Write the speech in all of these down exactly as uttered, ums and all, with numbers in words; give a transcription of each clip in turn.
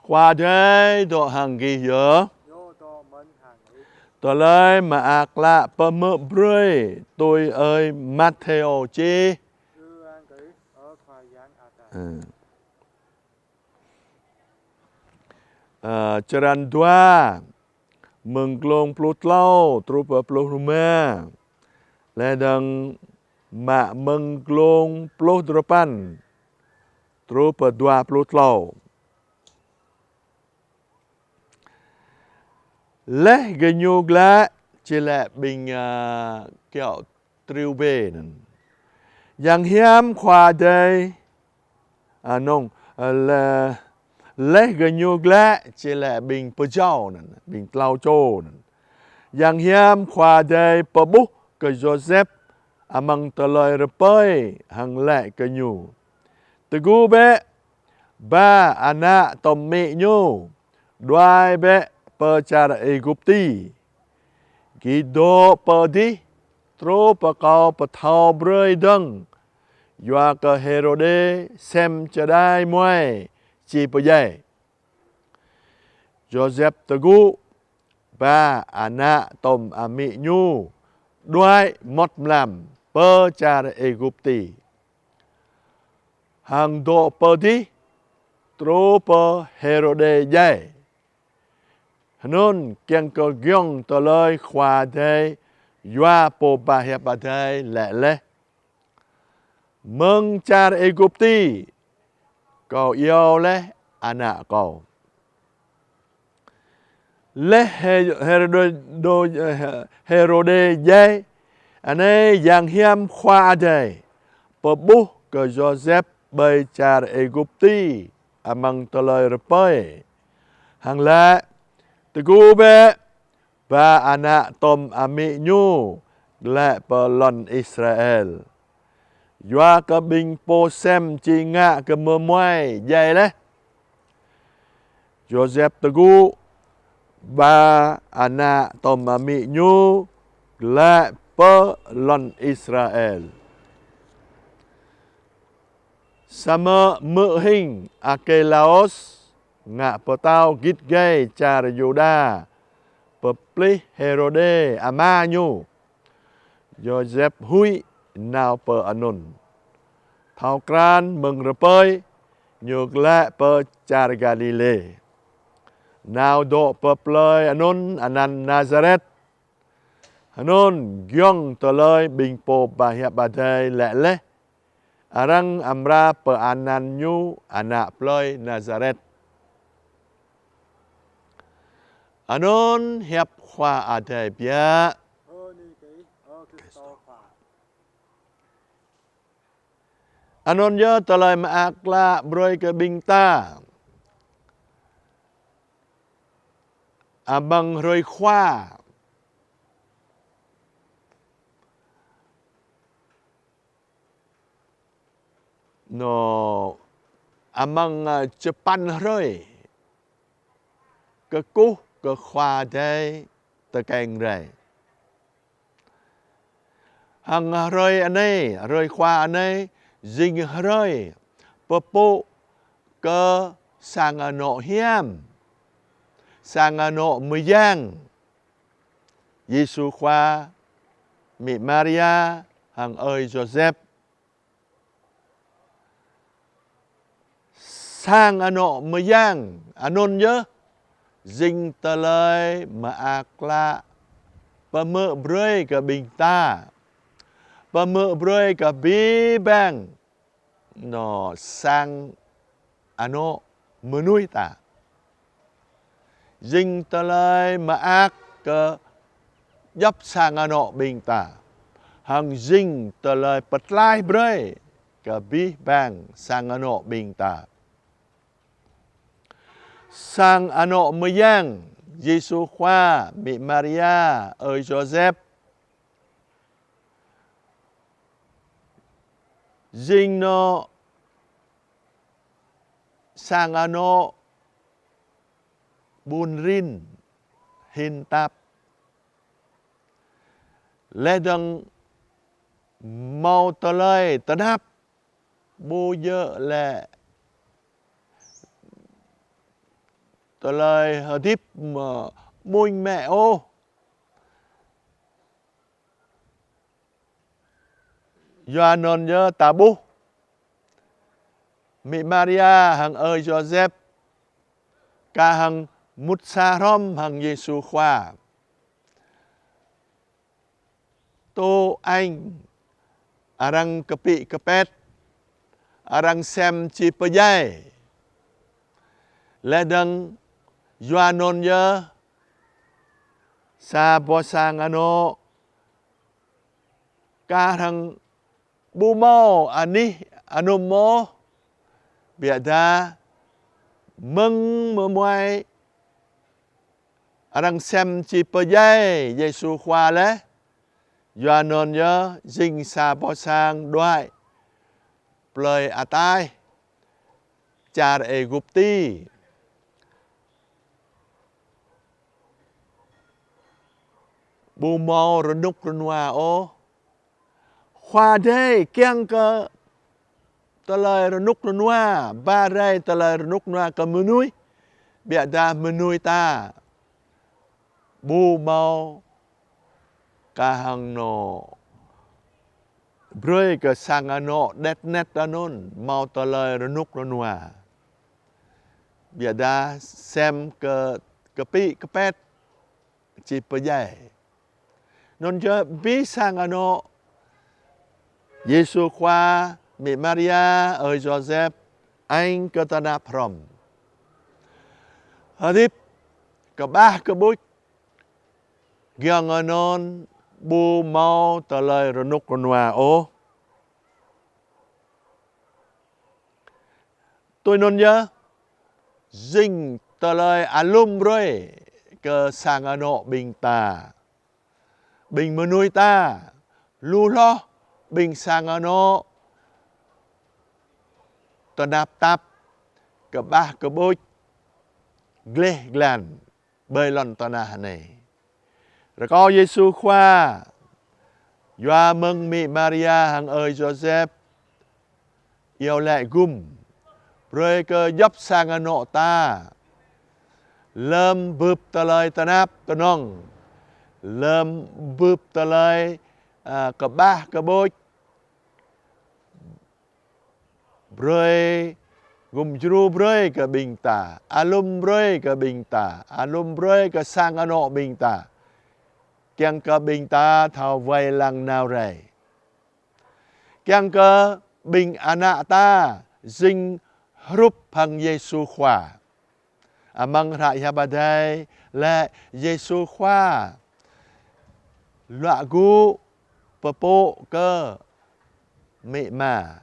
Khua Adai dŏ hăng gih yơh. Tơlơi Mơak Klă pơhmư̆ brơi tui ơi Matthêô čih. Ơ, črăn dua, mơ̆ng glông pluh klâo truh pơ pluh rơma. Laih dơ̆ng mă mơ̆ng glông pluh duapăn truh pơ dua pluh klâo. Laih gơñu glaĭ, či laĭ ƀing, ơ, kiaŏ triu bê anŭn. Yang hiam Khua Adai, ơ, nŏng, ơ, laih, laih gơñu glaĭ, či laĭ ƀing pơjâo anŭn, ƀing klâo čô anŭn. Yang hiam Khua Adai pơƀuh kơ Yôsep amăng tơlơi rơpơi hăng laĭ kơ ñu: Tơgŭ bĕ, ba ană tŏm amĭ ñu, đuaĭ bĕ pơ čar Êgupti. Gih dŏ pơ adih, truh pơ kâo pơthâo brơi dơ̆ng, yua kơ Hêrôdê sem čơđai muai či pơdjai. Yôsep tơgŭ, ba ană tŏm amĭ ñu, đuaĭ mŏt mlam pơ čar Êgupti. Hăng dŏ pơ adih, truh pơ Hêrôdê djai. Anŭn kiăng kơ giŏng tơlơi Khua Adai, yua Pô Ba Hiăp Adai laĭ laih: Mơ̆ng čar Êgupti, kâo iâu laih ană kâo. Laih Hê-, Hêrôdô-, Hêrôdê djai, anai yang hiam Khua Adai pơƀuh kơ Yôsep ƀơi čar Êgupti amăng tơlơi rơpơi. Hăng laĭ: Tơgŭ bĕ, ba ană tŏm amĭ ñu glaĭ pơ lŏn Israel. Yua kơ ƀing pô sem či ngă kơ mơmuai djai laih. Yôsep tơgŭ, ba ană tŏm amĭ ñu glaĭ pơ lŏn Israel. Samơ̆ hmư̆ hing Arkêlaos ngă pơtao git gai čar Yuđa pơplih Hêrôdê ama ñu, Yôsep huĭ nao pơ anŭn. Thâo krăn mơ̆ng rơpơi, ñu glaĭ pơ čar Galilê, nao dŏ pơ plơi anŭn anăn Nazaret. Anŭn giŏng tơlơi ƀing Pô Ba Hiăp Adai laĭ laih: Arăng amra pơanăn ñu ană plơi Nazaret. Anŭn hiăp Khua Adai biă. Anŭn yơh tơlơi mơak klă brơi kơ ƀing ta amăng hrơi Khua. Nô, amăng, ơ, čơpăn hrơi kơkuh kơ Khua Adai tơkeng rai. Hăng hrơi anai, hrơi Khua anai, jing hrơi pơpŭ kơ sang anŏ hiam, sang anŏ mơyang Yêsu Khua, amĭ Maria, hăng ơi Yôsep. Sang anŏ mơyang anŭn yơh jing tơlơi mơak klă pơhmư̆ brơi kơ ƀing ta, pơhmư̆ brơi kơ abih bang nô sang anŏ mơnuih ta. Jing tơlơi mơak kơ djŏp sang anŏ ƀing ta. Hăng jing tơlơi pơtlaih brơi kơ abih bang sang anŏ ƀing ta. Sang anŏ mơyang Yêsu Khua, amĭ Maria, ơi Yôsep, jing nô sang anŏ ƀun rin hin tap. Laih dơ̆ng hmâo tơlơi tơnap ƀu djơ̆ lĕ tơlơi hơdip mơ̆ mŭnh mĕ ôh. Yua anŭn yơh ta ƀuh Mĭ Maria hăng ơi Yôsep kah hăng mŭt sa hrŏm hăng Yêsu Khua. Tŭ añ arăng kơpĭ kơpĕt, arăng sem či pơdjai. Laih dơ̆ng yua anŭn yơh sa boh sang anŏ kah hăng ƀu hmâo anih anŭm ôh. Biă dah mơ̆ng mơmuai arăng sem či pơdjai Yêsu Khua laih. Yua anŭn yơh jing sa boh sang đuaĭ plơi ataih čar Êgupti. Ƀu hmâo rơnŭk rơnua ôh. Khua Adai kiăng kơ tơlơi rơnŭk rơnua, ba rai tơlơi rơnŭk rơnua kơ mơnuih. Biă dah mơnuih ta ƀu hmâo kah hăng nô brơi kơ sang anŏ đet net anŭn hmâo tơlơi rơnŭk rơnua. Biă dah sem kơ kơpĭ kơpĕt či pơdjai. Anŭn yơh abih sang anŏ Yêsu Khua, Mĭ Maria, ơi Yôsep, añ kơ tơnap hrŏm. Hơdip kơƀah kơƀuč, giŏng anŭn ƀu hmâo tơlơi rơnŭk rơnua ôh. Tui anŭn yơh, jing tơlơi alum brơi kơ sang anŏ ƀing ta. Ƀing mơnuih ta, lu hloh ƀing sang anŏ tơnap tap, kơƀah kơƀuč, gleh glan ƀơi lŏn tơnah anai. Rơkâo Yêsu Khua, yua mơ̆ng Mĭ Maria hăng ơi Yôsep iâu laĭ gum, brơi kơ djŏp sang anŏ ta lơ̆m bưp tơlơi tơnap tơnŏng, lơ̆m bưp tơlơi, a, kơƀah kơƀuč, brơi, gum djru brơi kơ ƀing ta, alum brơi kơ ƀing ta, alum brơi kơ sang anŏ ƀing ta. Kiăng kơ ƀing ta thâo wai lăng nao rai. Kiăng kơ ƀing ană ta jing hrup hăng Yêsu Khua. Amăng hră hiăp Adai laĭ Yêsu Khua luă gŭ pơpŭ kơ Mĭ Ma.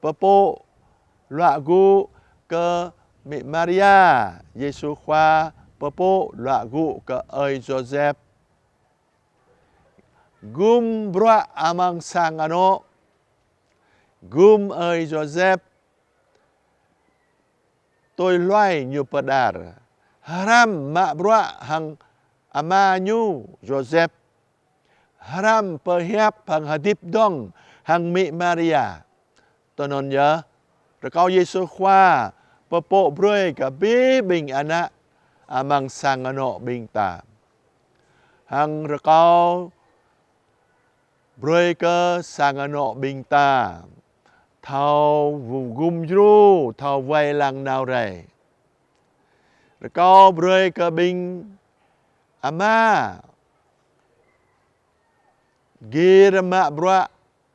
Pơpŭ luă gŭ kơ Mĭ Maria. Yêsu Khua pơpŭ luă gŭ kơ ơi Yôsep. Gum bruă amăng sang anŏ. Gum ơi Yôsep tui hluai ñu pơđar. Hrăm mă bruă hăng ama ñu Yôsep. Hrăm pơhiăp hăng hơdip dơ̆ng hăng Mĭ Maria. Tui anŭn yơh, rơkâo Yêsu Khua pơpŭ brơi kơ abih ƀing ană amăng sang anŏ ƀing ta. Hăng rơkâo brơi kơ sang anŏ ƀing ta thâo gum djru, thâo wai lăng nao rai. Rơkâo brơi kơ ƀing ama gir mă bruă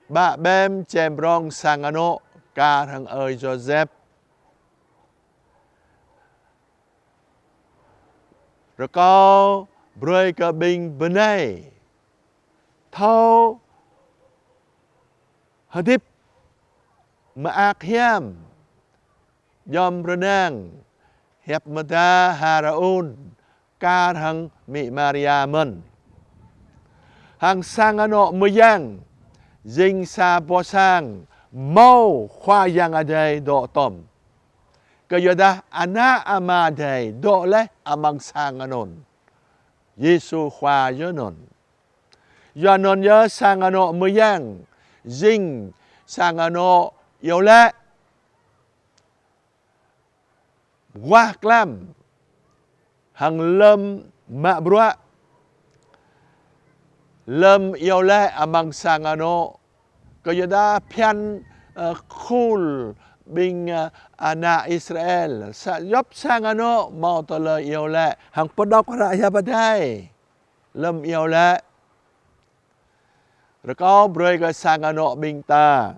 ƀă ƀem čem rong sang anŏ kar hăng ơi Yôsep. Rơkâo brơi kơ ƀing bơnai thâo hơdip mơak hiam, djŏm rơnang, hiăp mơda haraun, kar hăng Mĭ Maria mơ̆n. Hăng sang anŏ mơyang, jing sa boh sang hmâo Khua Yang Adai dŏ tŏm. Kơ yua dah Ană Ama Adai dŏ laih amăng sang anŭn. Yêsu Khua yơh anŭn. Yua anŭn yơh sang anŏ mơyang, jing sang anŏ iâu laĭ, wah klam, Hăng lơm mă bruă, lơm iâu laĭ amăng sang anŏ, kơ yua dah phiăn, ơ, khul ƀing, ơ, ană Israel, sa djŏp sang anŏ hmâo tơlơi iâu laĭ, hăng pơđŏk hră hiăp Adai. Lơm iâu laĭ, rơkâo brơi kơ sang anŏ ƀing ta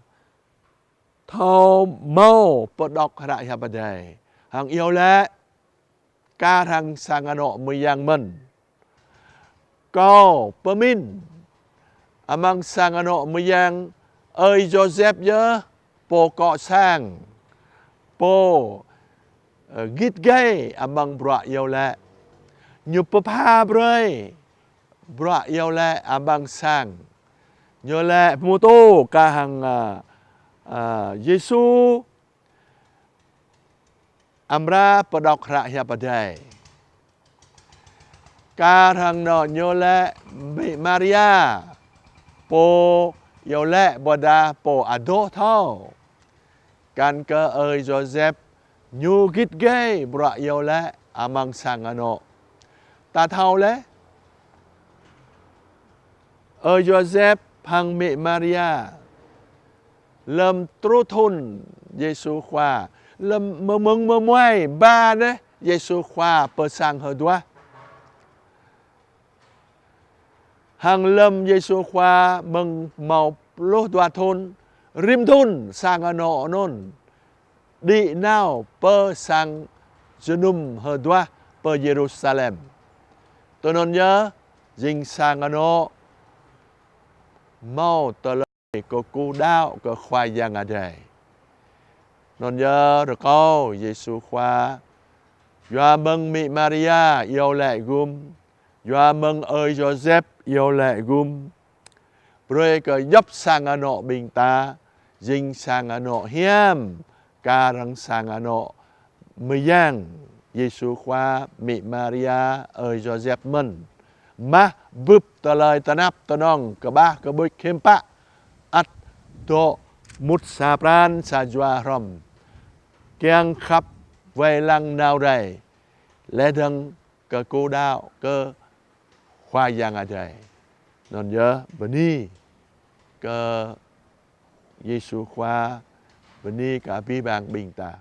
thâo hmâo pơđŏk hră hiăp Adai, hăng iâu laĭ kar hăng sang anŏ mơyang mơ̆n. Kâo pơmĭn, amăng sang anŏ mơyang ơi Yôsep yơh pô kŏ sang, pô, ơ, git gai amăng bruă iâu laĭ. Ñu pơpha brơi bruă iâu laĭ amăng sang. Ñu laĭ pơtô kar hăng, ơ, ơ, Yêsu amra pơđŏk hră hiăp Adai. Kar hăng anŏ ñu laĭ mĭ Maria, pô iâu laĭ ƀôdah pô adôh thâo. Kăn kơ ơi Yôsep ñu git gai bruă iâu laĭ amăng sang anŏ. Ta thâo laih, ơi Yôsep hăng mĭ Maria, lơm truh thŭn Yêsu Khua, lơm mơ̆ng mơmuai ba neh Yêsu Khua pơ sang hơduah. Hăng lơm Yêsu Khua mơ̆ng hmâo pluh dua thŭn, rĭm thŭn sang anŏ anŭn đĭ nao pơ sang jơnum hơduah pơ Yêrusalem. Tui anŭn yơh, jing sang anŏ hmâo tơlơi kơkuh đaŏ kơ Khua Yang Adai. Anŭn yơh rơkâo Yêsu Khua, yua mơ̆ng mĭ Maria iâu laĭ gum, yua mơ̆ng ơi Yôsep iâu laĭ gum, brơi kơ djŏp sang anŏ ƀing ta, jing sang anŏ hiam, kar hăng sang anŏ mơyang Yêsu Khua, mĭ Maria, ơi Yôsep mơ̆n. Mah bưp tơlơi tơnap tơnong kơƀah kơƀuč hiư̆m pă, ăt dŏ mŭt sa pran sa jua hrŏm, kiăng khăp wai lăng nao rai, laih dơ̆ng kơkuh đaŏ kơ Khua Yang Adai. Anŭn yơh, bơni kơ Yêsu Khua, bơni kơ abih bang ƀing ta.